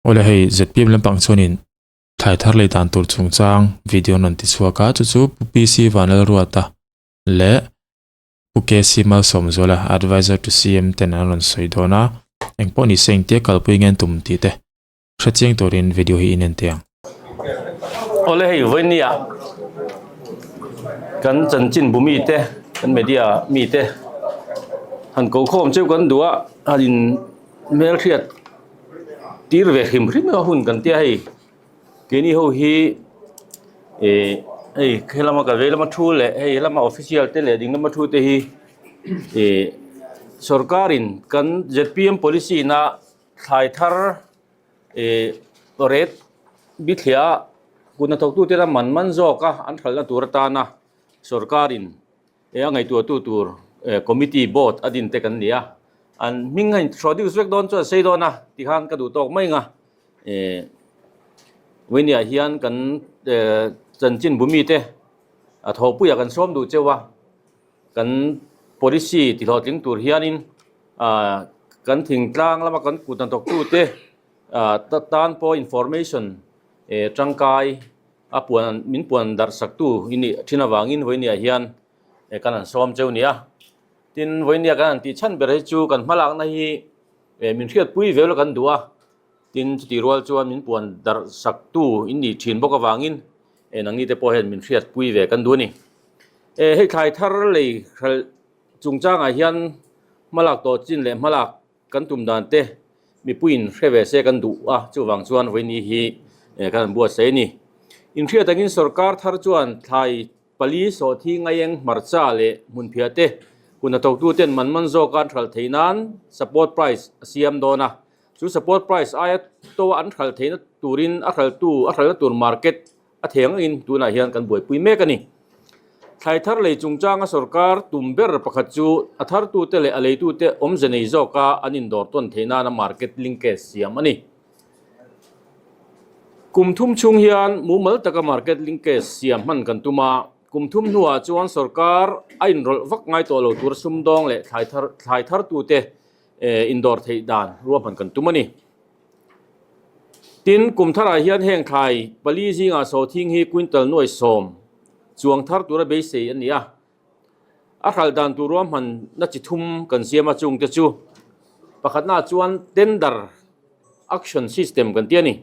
Awle hei ZPM lampang chuanin thlai thar lei dan tur chungchang video an rawn ti chhuak a, chu chu Pu PC Vanlalruata leh Pu KC Malsawmzuala Advisor to CM ten an rawn sawi dawn a, engpawh ni se engtia kalpui nge an tum tih te hrechiang turin video hi in en teh ang. Awle hei vawinia kan chanchin bu mite kan media mite han ko khawm cheu kan duh a han in hmelhriat tir ve hrim hrim a hun kan tia hei keini ho hi ih hei helama ka vei lama thu leh hei helama official te leh ding lama thu te hi ih sorkarin kan Z_P_M policy na thlai thar ih rate bithliah kut hnathawktute la man man zawk a an hralhna tur atana sorkarin He a ngaihtuahtu tur committee board a din te kan ni a, an hming a introduce vek dawn chuan sei dawn a tikhan ka duh tawk mai ang a, Vawiniah hian kan chanchin bu mite a thawhpuiah kan sawm duh cheu a, kan policy tihlawhtling tur hianin kan thingtlang lama kan kut hnathawktute tan pawh information tangkai A puan min puan darh saktu i nih thin avangin vawinia hian kan han sawm cheu nia. Tin, vawinia kan han tih chhan ber hi chu kan hmalakna hi min hriatpui vel kan duh a. Tin, chutih rual chuan min puan darh saktu i nih thin bawk avangin nangni te pawh hian min hriatpui ve kan duh a ni. Hei thlai thar lei hralh chungchangah hian hmalak tawh chin leh hmalak Kan tum dan te mipuiin hre ve se kan duh a, chuvang chuan vawiini hi kan han buatsaih a ni. Inhriat angin sorkar thar chuan thlai pali sawhthi ngaieng hmarcha leh hmunphiah te hun hnathawktu ten man man zawka an hralh theih nan support price a siam dawn a, chu support price aia to an hralh theihna turin a hralhtu a hralhna tur market A theng angin tunah hian kan buaipui mek a ni. Thlai thar lei chungchanga sorkar tum ber pakhat chu a thartute leh a leitute awmze nei zawka an indawr tawn theih nana market linkage siam a ni. Kum thum chhung hian mumal taka market linkage siam hman kan tum a, kum thum hnuah chuan sorkar a inrawlh vak ngai tawh lo tur sumdawng leh thlai thar thlai thartute indawr theih dan ruahman kan tum a ni. Tin, kum tharah hian heng thlai pali zingah sawthing hi quintal nuai sawm chuang thar tura beisei a ni a. A hralh dan tur ruahmanna chi thum kan siam a, chungte chu pakhatnaah chuan tender auction system kan ti a ni.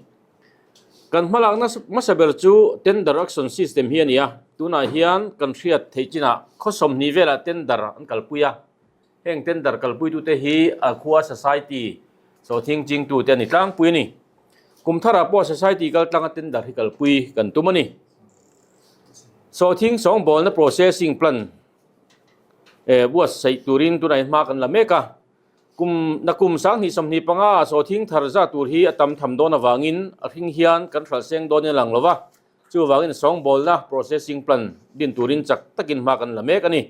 Kan hmalakna hmasa ber chu tender auction system hi a ni a, tunah hian kan hriat theih chinah khaw 20 velah tender an kalpui a. Heng tender kalpuitute hi a khua society sawhthing chingtute a ni tlangpui a ni. Kum tharah pawh society kal tlanga tender hi kalpui kan tum a ni. Sawhthing sawngbawlna processing plant buatsaih turin tunah hian hma kan la mek a. Kum nakum 2025 ah sawhthing thar za tur hi a tam tham dawn avangin a hring hian kan hralh seng dawnin a lang lo va. Chuvangin sawngbawlna processing plant din turin chak takin hma kan la mek a ni.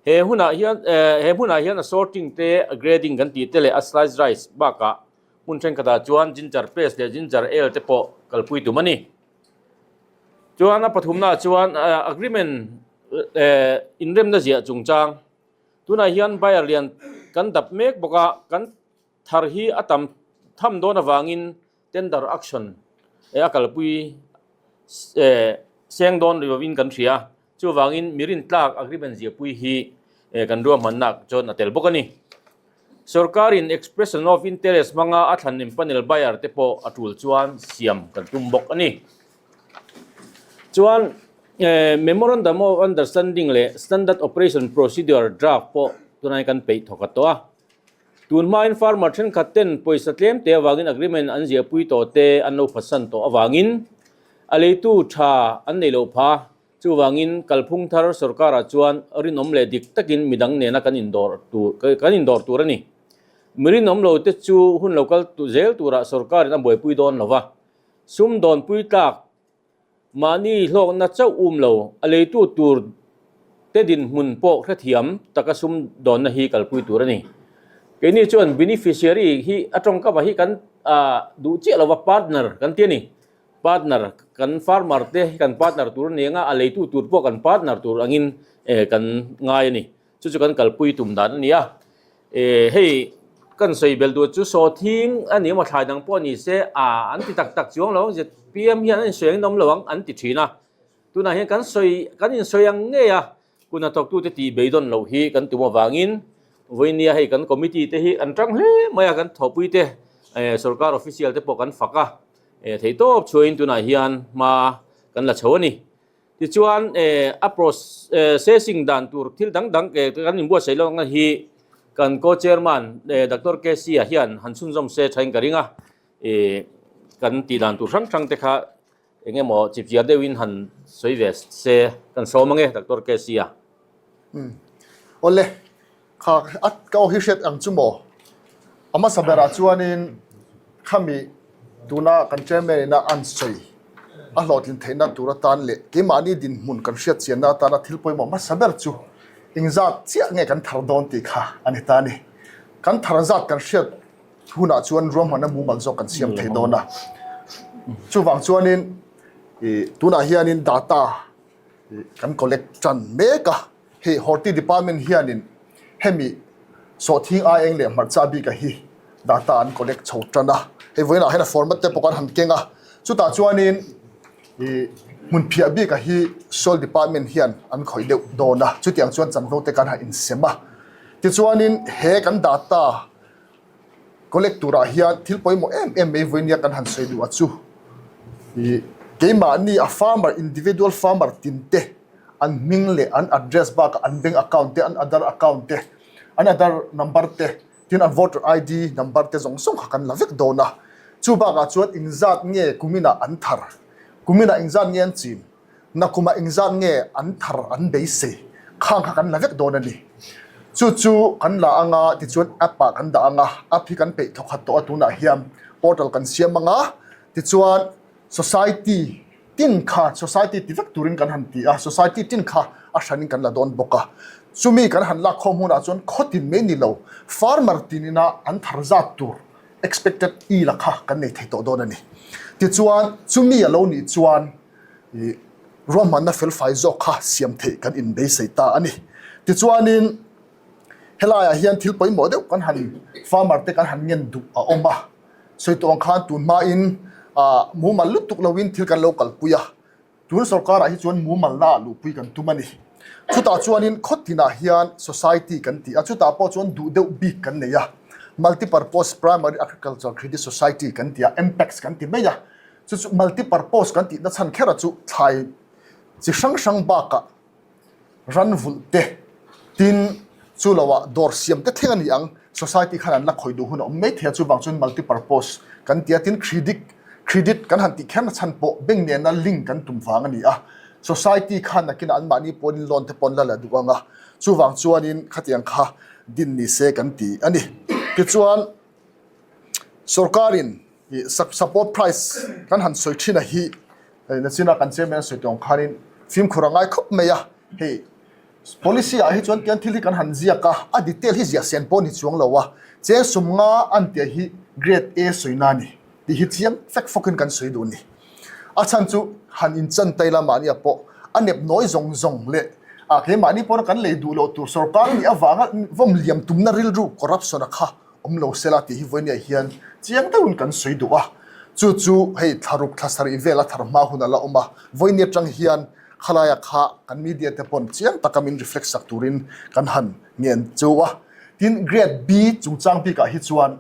He hunah hian he hmunah hian a sorting te, a grading kan tih te leh a sliced rice bakah hmun thenkhatah chuan ginger paste leh ginger ale te pawh kalpui tum a ni. Chuan a pathumnaah chuan agreement inremna ziah chungchang tunah hian buyer lian kan dap mek bawk a, kan thar hi a tam tham dawn avangin tender auction a kalpui seng dawn rilovin kan hria. Chuvangin mi rintlak agreement ziahpui hi kan ruahmannak chuan a tel bawk a ni. Sorkarin expression of interest hmanga a thlanhnem panel buyer te pawh a tul chuan siam kan tum bawk a ni. Chuan memorandum of understanding leh standard operation procedure draft pawh tunai kan peih thawk a tawh a. Tun hmain farmer thenkhat ten pawisa tlem te avangin agreement an ziahpui tawh te an lo phatsan tawh avangin a leitu tha an nei loh pha. Chuvangin kalphung thar sorkarah chuan rinawm leh dik takin midang nena kan indawr tur kan indawr tur a ni. Mi rinawm lo te chu hun lo kal zel turah sorkarin a buaipui dawn lo va, sumdawnpui tlak mahni hlawkna chauh um lo a leitu tur te dinhmun pawh hrethiam taka sumdawnna hi kalpui tur a ni. Keini chuan beneficiary hi a tawngkam ah hi kan duh chiah lo va, partner kan ti a ni. Partner, kan farmer te hi kan partner tur a ni anga a leitu tur pawh kan partner tur angin kan ngai a ni. Chu chu kan kalpui tum dan a ni a. Hei Kan sawi bel duh chu sawthing a ni emaw thlai dang pawh ni se a an ti tak tak chuang lo ang zpm hian an insawi ang in awm lo ang an ti thin a. Tunah hian kan sawi kan insawi ang ngei a kun a thawktute tih beidawn loh hi kan tum avangin vawinia hei kan committee te hi an tang hle mai a kan thawhpui te sorkar official te pawh kan fak a theihtawp chhuahin tunah hian hma kan la chho a ni. Tichuan a processing dan tur thil dang dang kan inbuatsaih lawk na hi kan co-chairman Doctor KC-a hian han chhunzawm se thain ka ring a, kan tih dan tur hrang hrang te kha eng emaw chipchiar deuhin han sawi ve se kan sawm ange Doctor KC-a. Awle, kha a ka aw hi hriat ang chu maw? A hmasa berah chuanin khami tuna kan chairman ina an sawi a hlawhtlin theihna tur atan leh keimahni dinhmun kan hriat chianna atana thil pawimawh hmasa ber chu engzat chiah nge kan thar dawn tih kha a ni ta a ni. Kan thar zat kan hriat hunah chuan ruahmanna mumal zawk kan siam thei dawn a. Chuvang chuanin ih tunah hianin data kan collect tan mek a. Hei Horti Department hianin hemi sawhthing ai eng leh hmarcha bika hi data an collect chho tan a, hei vawiinah hian a format te pawh kan han keng a, chutah chuanin ih hmun phiah bika hi Soil Department hian an khawih deuh dawn a, chutiang chuan chanvo te kan han insem a. Tichuanin he kan data collect turah hian thil pawimawh em em mai vawinia kan han sawi duh a chu ih keimahni a farmer individual farmer tin te an hming leh an address bakah an bank account te an aadhar account te an aadhar number te tin an voter I_D number te zawng zawng kha kan la vek dawn a chu bakah chuan engzat nge kuminah an thar kuminah engzat nge an chin Nakumah engzat nge an thar an beisei khang kha kan la vek dawn a ni. Chu chu kan la anga tichuan app ah kan dah anga app hi kan peih thawkhat tawh a tunah hian portal kan siam anga tichuan society tin kha society ti vek turin kan han ti a society tin kha a hranin kan la dawn bawk a. Chumi kan han lak khawm hunah chuan khawtin mai ni lo farmer tinina an thar zat tur expected i la kha kan nei thei tawh dawn a ni. Tichuan chumi a lo nih chuan ih ruahmanna felfai zawk kha siam theih kan inbeisei ta a ni. Tichuanin helaiah hian thil pawimawh deuh kan han farmer te kan han ngen duh a awm a, sawi tawh ang khan tun hmain ah mumal lutuk loin thil kan lo kalpui a, tun sorkarah hi chuan mumalna ah luhpui kan tum a ni. Chutah chuanin khaw tinah hian society kan ti a, chutah pawh chuan duh deuh bik kan nei a, multipurpose primary agriculture credit society kan ti a, MPACS kan ti mai a. Chu chu multipurpose kan tihna chhan kher a chu thlai chi hrang hrang bakah ran vulh te tin chu loah dawr siam te thleng a ni ang. Society khan an la khawih duh hun a awm mai thei a chuvang chuan multipurpose kan ti a tin credit credit kan han tih kherna chhan pawh bank nena link kan tum vang a ni a. Society khan nakinah anmahni pawhin loan te pawh an la la duh ang a chuvang chuanin khatiang kha din ni se kan ti a ni. Tichuan sorkarin Ih support price kan han sawi thin a hi hei nachina kan chairman a sawi tawng khanin fimkhur a ngai khawp mai a, hei policy ah hi chuan tiang thil hi kan han ziak a, a detail hi ziah sen pawh a ni chuang lo a, cheng sum nga an tih hi grade A sawi na a ni tih hi chiang fek fawkin kan sawi duh a ni. A chhan chu han inchan tai la mahni ah pawh a nep nawi zawng zawng leh ah keimahni pawna kan lei duh loh tur sorkar a nih avanga vawm liam tumna rilru corruption a kha awm lo sela tih hi vawinia hian chiang deuhin kan sawi duh a, chu chu hei thlaruk thla sarih vel a thar hma hun a la awm a, vawinia atang hian khalaia kha kan media te pawn chiang taka min reflect sak turin kan han ngen chu a. Tin, Grade B chungchang bikah hi chuan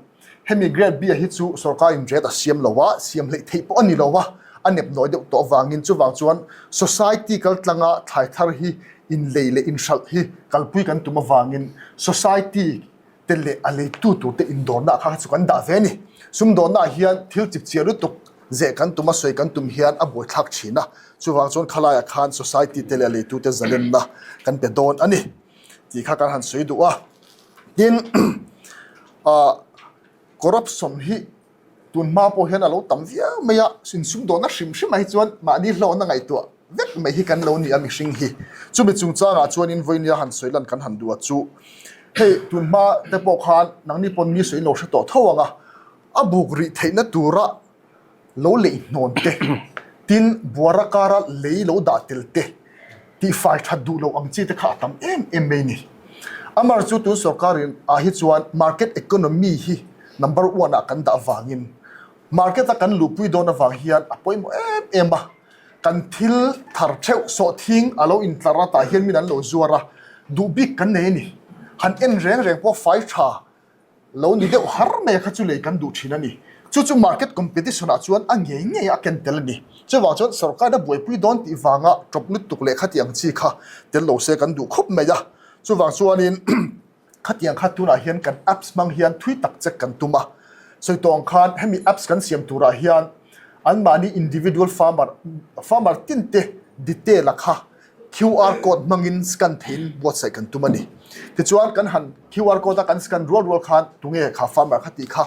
hemi Grade B-a hi chu sorkarin rate a siam lo a, siam hleih theih pawh a ni lo a, a nep nawi deuh tawh avangin chuvang chuan society kaltlanga thlai thar hi inlei leh inhralh hi kalpui kan tum avangin society te leh a leitu tur te indawrna kha chu kan dah ve a ni. Sumdawnnaah hian thil chipchiar lutuk zeh kan tum a, sawi kan tum hian a buaithlak thin a, chuvang chuan khalaiah khan society te leh a leitu te zalenna kan pe dawn a ni tih kha kan han sawi duh a. Tin, ah corruption hi Tun hma pawh hian a lo tam viau mai a, insumdawhna hrim hrim ah hi chuan mahni hlawhna ngaihtuah vek mai hi kan lo ni a mihring hi. Chumi chungchangah chuanin vawinia han sawi lan kan han duh a chu hei tun hma te pawh khan nangni pawn mi sawi in lo hre tawh tho ang a, a buk rih theihna tura lo lei hnawn te, tin buara kara lei lo dah tel te, tihfai that duh loh ang chi te kha a tam em em mai ni. Amar chu tun sorkarin ah hi chuan market economy hi number one ah kan dah vangin market a kan luhpui dawn avang hian a pawimawh em em a. Kan thil thar theuh sawhthing a lo intlar a tah hian min an lo zuar a, duh bik kan nei a ni. Han en reng reng pawh fai tha lo ni deuh har mai a kha chu lei kan duh thin a ni. Chu chu market competition ah chuan a ngei ngei a ken tel a ni. Chuvang chuan sorkar a buaipui dawn tih vanga tawp lutuk leh khati ang chi kha tel lo se kan duh khawp mai a. Chuvang chuanin khatiang kha tunah hian kan apps hmang hian thui tak check kan tum a. Sawi tawh ang khan hemi apps kan siam turah hian anmahni individual farmer farmer tin te detail a kha QR code hmangin scan theiin buatsaih kan tum a ni. Tichuan kan han QR code a kan scan rual rual khan tunge kha farmer kha tih kha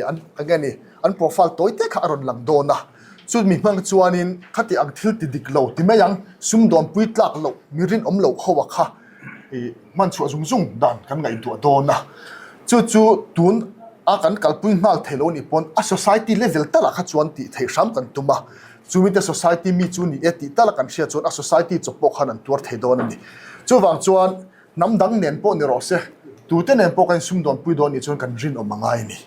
an eng nge ni an profile tawi te kha a rawn lang dawn a. Chumi hmang chuanin khati ang thil ti dik lo ti mai ang, sumdawnpui tlak loh mi rinawm loh ho a kha hman chhuah zung zung dan kan ngaihtuah dawn a. Chu chu tun a kan kalpui nghal thei lo nih pawn a society level talah kha chuan tih theih hram kan tum a. Chumite society mi chu ni e tih tala kan hriat chuan a society chawp pawh khan an tuar thei dawn a ni. Chuvang chuan hnam dang nen pawh ni rawh se, tute nen pawh kan insumdawnpui dawn nih chuan kan rinawm a ngai a ni.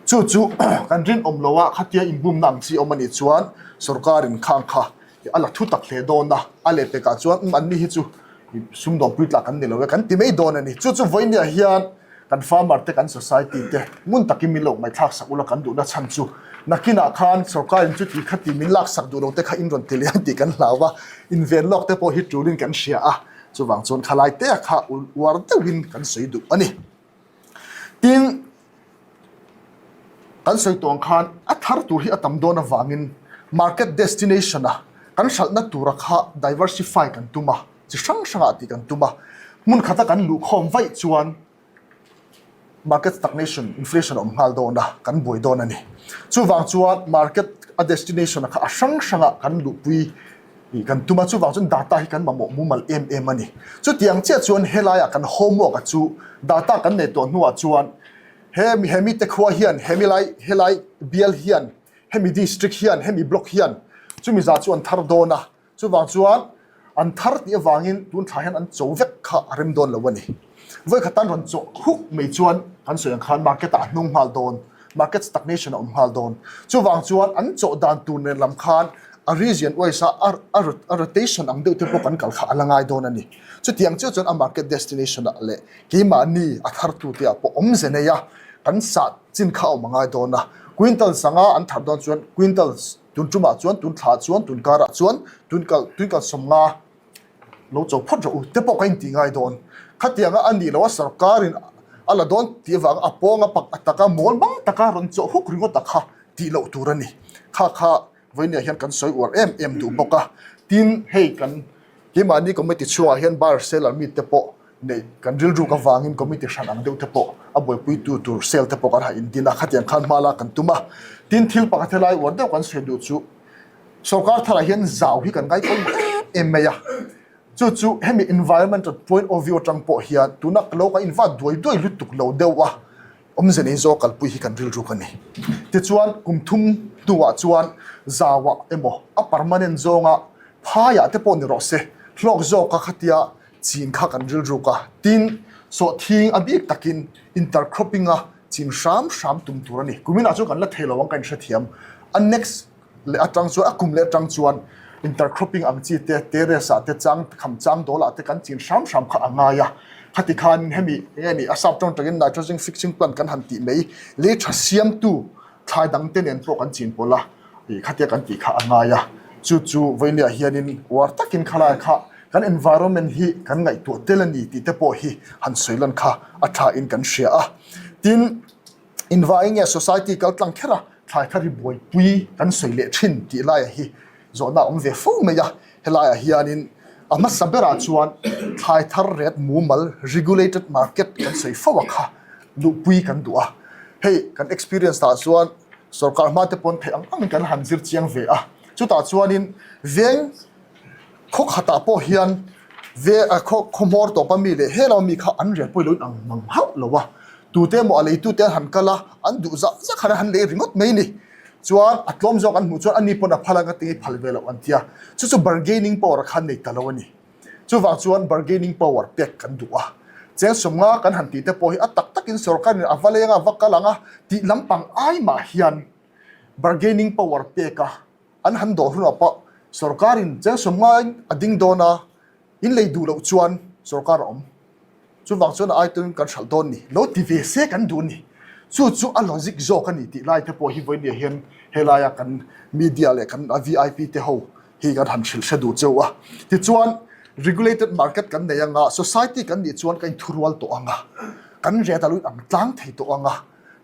Chu chu kan rinawm lo a, khatia inbumna ang chi awm a nih chuan sorkarin khang kha a la thu tak hle dawn a, a lehpekah chuan umm anni hi chu sumdawnpui tlak kan ni lo e kan ti mai dawn a ni. Chu chu vawinia hian Kan farmer te, kan society te ngun takin min lo ngaihthlak sak ula kan duhna chhan chu nakinah khan sorkarin chuti khati min lak sak duh lo te kha in rawn ti leh ang tih kan hlau a, inven lawk te pawh hi tulin kan hria a, chuvang chuan khalai te kha uar deuhin kan sawi duh a ni. Tin, kan sawi tawh ang khan a thar tur hi a tam dawn avangin market destination a kan hralhna tura kha diversify kan tum a. chi hrang hrangah tih kan tum a, hmun khata kan luh khawm vaih chuan market stagnation, inflation a awm nghal dawn a, kan buai dawn a ni. Chuvang chuan market a destination a kha a hrang hrangah kan luhpui tih kan tum a, chuvang chuan data hi kan mamawh mumal em em a ni. Chutiang chiah chuan helaiah kan homework a chu data kan nei tawh hnuah chuan he he mite khua hian hemi lai helai bial hian hemi district hian hemi block hian chumi zah chu an thar dawn a, Chuvang chuan an thar tih avangin tun thla hian an cho vek kha a rem dawn lo a ni. Vawikhat tan rawn chawh huk mai chuan kan sawi ang khan market ah a hnung nghal dawn, market stagnation a awm nghal dawn. Chuvang chuan an chawh dan tur nen lam khan a region wise a a rotation ang deuh te pawh kan kal kha a la ngai dawn a ni. Chutiang chiah chuan a market destination ah leh keimahni a thar tute ah pawh awmze nei a kan sah chin kha a awm a ngai dawn a. Quintal sanga an thar dawn chuan quintal Tun tumah chuan, tun thlah chuan, tun karah chuan, tun kal, tun kal sawmnga lo cho phawt rawh u te pawh ka intih ngai dawn. Khatianga a nih loh a sarkarin a la dawn tih avanga a pawnga pak a taka mawl mang taka rawn chawh huk ringawt a kha tih loh tur a ni. Kha kha vawinia hian kan sawi uar em em duh bawk a. Tin, hei kan keimahni committee chhungah hian bar seller mite pawh Neih kan rilruk avangin committee hran ang deuh te pawh a buaipuitu tur cell te pawh kan han indin a, khatiang khan hma lak kan tum a. Tin, thil pakhat helai uar deuh kan sawi duh chu sorkar tharah hian zau hi kan ngai pawimawh em em mai a. Chu chu hemi environmental point of view atang pawh hian tuna lo kan invat duai duai lutuk lo deuh a, awmze nei zawk kalpui hi kan rilruk a ni. Tichuan, kum thum hnuah chuan zauah emaw a permanent zawnga phaiah te pawh ni rawh se, hlawk zawka khatia chin kha kan rilruk a, tin, sawhthing a bik takin intercropping a chin hram hram tum tur a ni. Kuminah chuan kan la thei lo ang ka inhrethiam. A next leh atang chuan, a kum leh atang chuan intercropping ang chi te, terrace ah te, chang kham chang dawl ah te kan chin hram hram kha a ngai a. Khati khanin hemi eng nge ni a sap tawng takin nitrogen fixing plant kan han tih mai, lei tha siamtu thlai dangte nen pawh kan chin pawlh a, ih khatia kan tih kha a ngai a, chu chu vawinia hianin uar takin khalai kha kan environment hi kan ngaihtuah tel a ni tih te pawh hi han sawi lan kha a tha in kan hria a. Tin, invai nge society kal tlang kher a, thlai kha ri buaipui kan sawi leh thin tih laiah hi zawhna a awm ve fo mai a, helaiah hianin a hmasa berah chuan thlai thar ret mumal regulated market kan sawi fo a kha luhpui kan duh a, hei kan experience ah chuan sorkar hma te pawn theih ang angin kan han zir chiang ve a, chutah chuanin veng khaw khatah pawh hian ve khaw khaw hmawr tawp a mi leh helama mi kha an rian pawh i lo in ang mang hauh lo a, tute emaw a leitute an han kal a, an duh zah zah khan an han lei ringawt mai a ni. Chuan a tlawm zawk an hmuh chuan ani pawn a phal ang a tinge phal ve loh an ti a, chu chu bargaining power khan nei ta lo a ni. Chuvang chuan bargaining power pek kan duh a. Cheng sawmnga kan han tih te pawh hi a tak takin sorkarin a va leng a, va kal ang a tih lampang ai mah hian bargaining power pek a an han dawh hunah pawh sorkarin cheng sawmngain a ding dawn a, in lei duh loh chuan sorkar a awm. Chuvang chuan a aituin kan hralh dawn ni. Lo ti ve se kan duh ni. Chu chu a logic zawk a ni tih lai te pawh hi vawinia hian helaia kan media leh kan VIP te ho hi kan han hrilh hre duh cheu a. Tichuan regulated market kan nei anga society kan nih chuan kan inthurual tawh anga kan ret a lo inang tlang thei tawh anga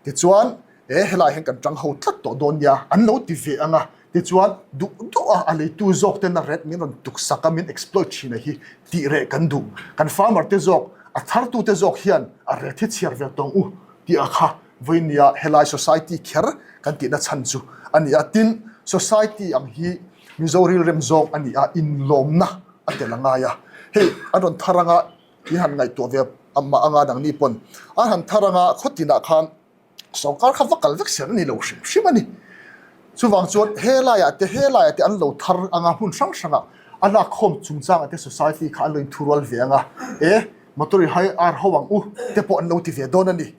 tichuan e helai hian kan tang ho tlat tawh dawn nia an lo ti ve anga Tichuan, duh duh a a leitu zawk ten a ret min rawn tuk sak a, min exploit thin a hi tih reh kan duh. Kan farmer te zawk, a thartu te zawk hian a ret hi chhiar ve tawng u tih a kha vawinia helai society kher kan tihna chhan chu a ni a. Tin, society ang hi Mizo rilrem zawng a ni a, inlawmna a tel a ngai a. Hei an rawn thar anga in han ngaihtuah ve mah anga nangni pawn an han thar anga khawtinah khan Sorkar kha va kal vek ser a ni lo hrim hrim a ni. Chuvang chuan helaiah te helaiah te an lo thar anga hmun hrang hrangah a lakkhawm chungchangah te society kha an lo inthurual ve anga e motor i hai ar ho ang u te pawh an lo ti ve dawn a ni.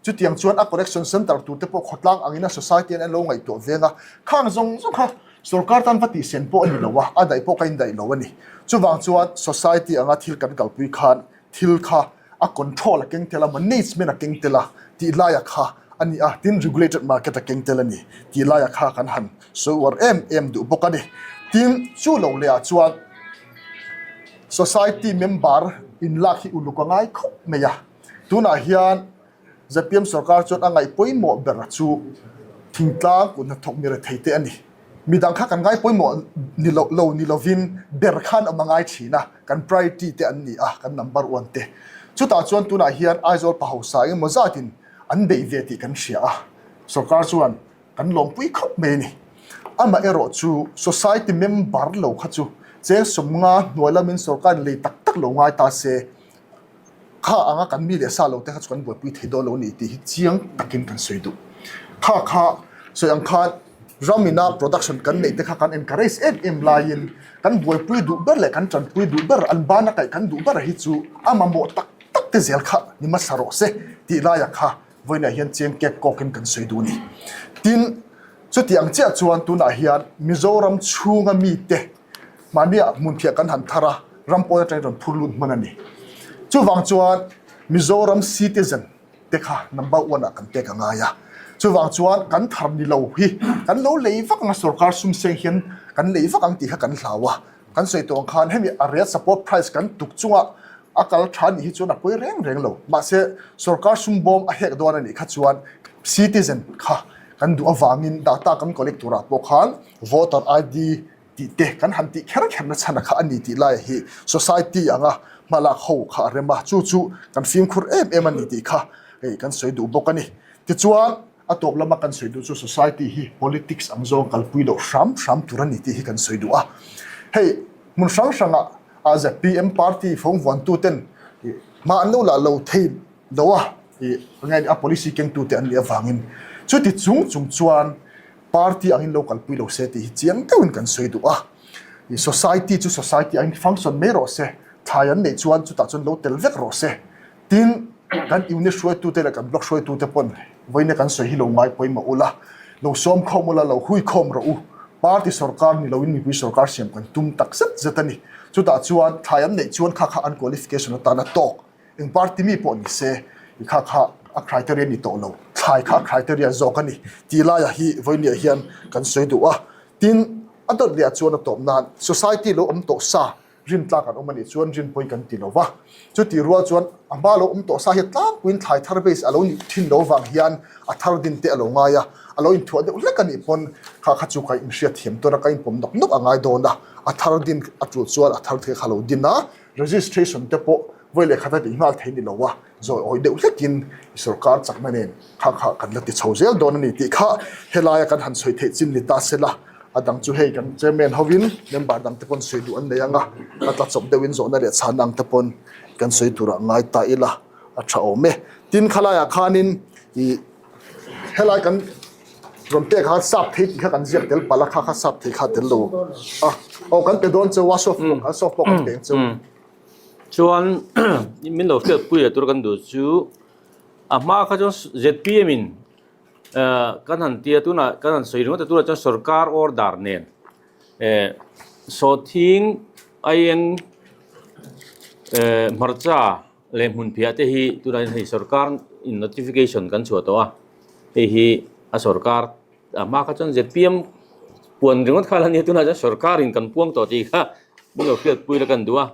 Chutiang chuan a collection centre tur te pawh khawtlang angin a society an lo ngaihtuah ve anga khang zawng zawng kha sorkar tan va tihsen pawh a ni lo a, a daih pawh ka indaih lo a ni. Chuvang chuan society anga thil kan kalpui khan thil kha a control a keng tel a, management a keng tel a tih laia kha a ni a, tin regulated market a keng tel a ni tih laia kha kan han sawi uar em em duh bawk a ni. Tin, chu lo leh ah chuan society member inlak hi uluk a ngai khawp mai a, tunah hian ZPM sorkar chuan a ngaih pawimawh ber chu thingtlang kut hnathawk mi rethei te a ni. Midang kha kan ngai pawimawh ni lo lo ni lovin ber khan awm a ngai thin a, kan priority te an ni a, kan number one te. Chutah chuan tunah hian Aizawl pa hausa engemaw zatin an beih ve tih kan hria a, sorkar chuan kan lawmpui khawp mai a ni. Amaherawh chu society member lo kha chu cheng sawmnga hnuai lamin sorkarin lei tak tak lo ngai ta se, Kha anga kan mi leh sa lo te kha chu kan buaipui thei dawn lo ni tih hi chiang takin kan sawi duh. Kha kha sawi ang khan ram ina production kan neih te kha kan encourage em em laiin kan buaipui duh ber leh kan tanpui duh ber an bana kaih kan duh ber hi chu a mamawh tak tak te zel kha ni hmasa rawh se tih laia kha vawiinah hian chiang kek kawkin kan sawi duh a ni. Tin, chutiang chiah chuan tunah hian Mizoram chhunga mite Mahniah hmunphiah kan han thar a, ram pawn atangin rawn phur lut hman a ni. Chuvang chuan Mizoram citizen te kha number one ah kan pek a ngai a. Chuvang chuan kan thar ni lo hi kan lo lei vak ang a, sorkar sum seng hian kan lei vak ang tih kha kan hlau a. Kan sawi tawh ang khan hemi a rate support price kan tuk chunga a kal tha nih hi chuan a pawi reng reng lo. Mahse sorkar sum bawm a hek dawn a nih kha chuan citizen kha kan duh avangin data kan collect turah pawh khan voter ID tih te kan han tih kher kher na chhan a kha a ni tih lai hi society anga hmalak ho kha a rem a, chu chu kan fimkhur em em a ni tih kha hei kan sawi duh bawk a ni. Tichuan a tawp lama kan sawi duh chu society hi politics ang zawng kalpui loh hram hram tur a ni tih hi kan sawi duh a. Hei hmun hrang hrangah a zpm party fawng vuantu ten hma an lo lah lo thei lo a, ih a policy kengtute an nih avangin chuti chung chung chuan Party angin lo kalpui lo se tih hi chiang deuhin kan sawi duh a. Society chu society angin function mai rawh se, thlai an neih chuan chutah chuan lo tel vek rawh se. Tin, kan unit hruaitute leh kan block hruaitute pawn vawiina kan sawi hi lo ngai pawimawh ula, lo sawm khawm ula, lo hui khawm rawh u. Party sorkar ni loin mipui sorkar siam kan tum tak zet zet a ni. Chutah chuan thlai an neih chuan kha kha an qualification atana tawk. Eng party mi pawh ni se i kha kha a criteria ni tawh lo, thlai kha a criteria zawk a ni tih laiah hi vawinia hian kan sawi duh a. Tin, a dawt leh ah chuan a tawp nan society lo awm tawh sa rin tlak an awm a nih chuan rin pawi kan ti lo va. Chutih rual chuan a hma lo awm tawh sa hi tlangpuiin thlai thar base a lo nih thin lo vang hian a thar din te a lo ngai a, a lo inthuah deuh hlek a nih pawn kha kha chu ka inhriat thiam tawn a, ka inpawm nawk nawk a ngai dawn a, a thar din a tul chuan a thar te kha lo din a, registration te pawh Vawi leh khat a tih nghal thei ni lo a, zawi awi deuh hlekin i sorkar chakna nen kha kha kan la ti chho zel dawn a ni tih kha helaia kan han sawi theih chin ni ta se la, a dang chu hei kan chairman hovin member dang te pawn sawi duh an nei ang a, a tla chawp deuhin zawhna leh chhanna ang te pawn kan sawi turah ngai ta ila a tha awm e. Tin khalaiah khanin ih helai kan rawn pek khan sap thei tih kha kan ziak tel palh a, kha kha sap thei kha a tel lo a, aw kan pe dawn cheu a soft pawh kan soft pawh kan peng cheu. Chuan min lo hriatpui leh tur kan duh chu a hma kha chuan zpm in kan han tia tunah kan han sawi ringawt a tunah chuan sorkar order nen sawhthing aieng hmarcha leh hmunphiah te hi tunah hian hei sorkar in notification kan chhuah tawh a hei hi a sorkar A hma kha chuan zpm puan ringawt kha la nia tunah chuan sorkar in kan puang tawh tih kha min lo hriatpui la kan duh a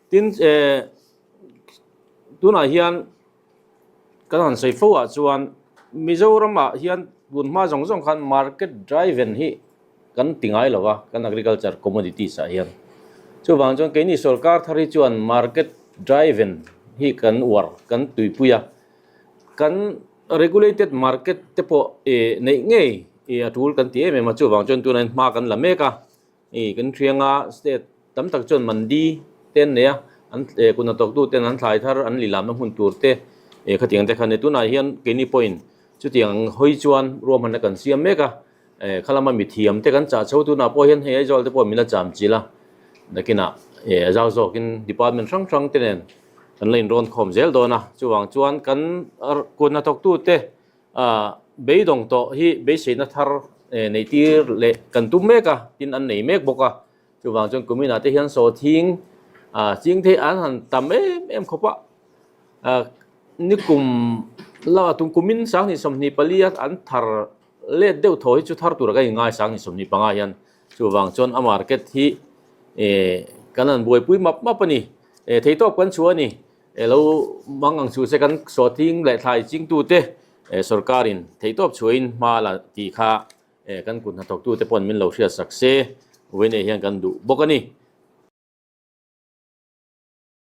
tin eh tunah hian kan han sawi fo ah chuan Mizoram ah hian tun hma zawng zawng khan market driven hi kan ti ngai lo va kan agriculture commodities ah hian chuvang chuan keini sorkar thar hi chuan market driven hi kan uar kan tuipui a kan Regulated market te pawh ih neih ngei ih a tul kan ti em em a chuvang chuan tunah hian hma kan la mek a ih kan hriang a state tam tak chuan mandi te an nei a an eh kut hnathawk tu ten an thlai thar an lilamna hmun tur te ih khatiang te kha a ni tunah hian keini pawhin chutiang hawi chuan ruahmanna kan siam mek a eh khalama mithiam te kan chah chho tunah pawh hian hei Aizawl te pawh min la cham chilh a nakinah eh a zau zawkin department hrang hrang te nen kan la inrawn khawm zel dawn a chuvang chuan kan kut hnathawk tute ah beidawng tawh hi beiseina thar eh neih tir leh kan tum mek a tin an nei mek bawk a chuvang chuan kuminah te hian sawhthing ah ching thei an han tam em em khawp a ah nikum la tum kumin sanghnih 24 a an thar let deuh thaw hi chu thar tur a kan inngai sanghnih 25 hian chuvang chuan a market hi eh kan han buaipui map map a ni. Eh theitawp kan chhuah a ni. Eh lo mang ang chu se kan sawhthing leh thlai chingtute eh sorkarin theitawp chhuahin hma la tih kha eh kan kut hnathawktute pawn min lo hriatsak se vawiin hian kan duh bawk a ni.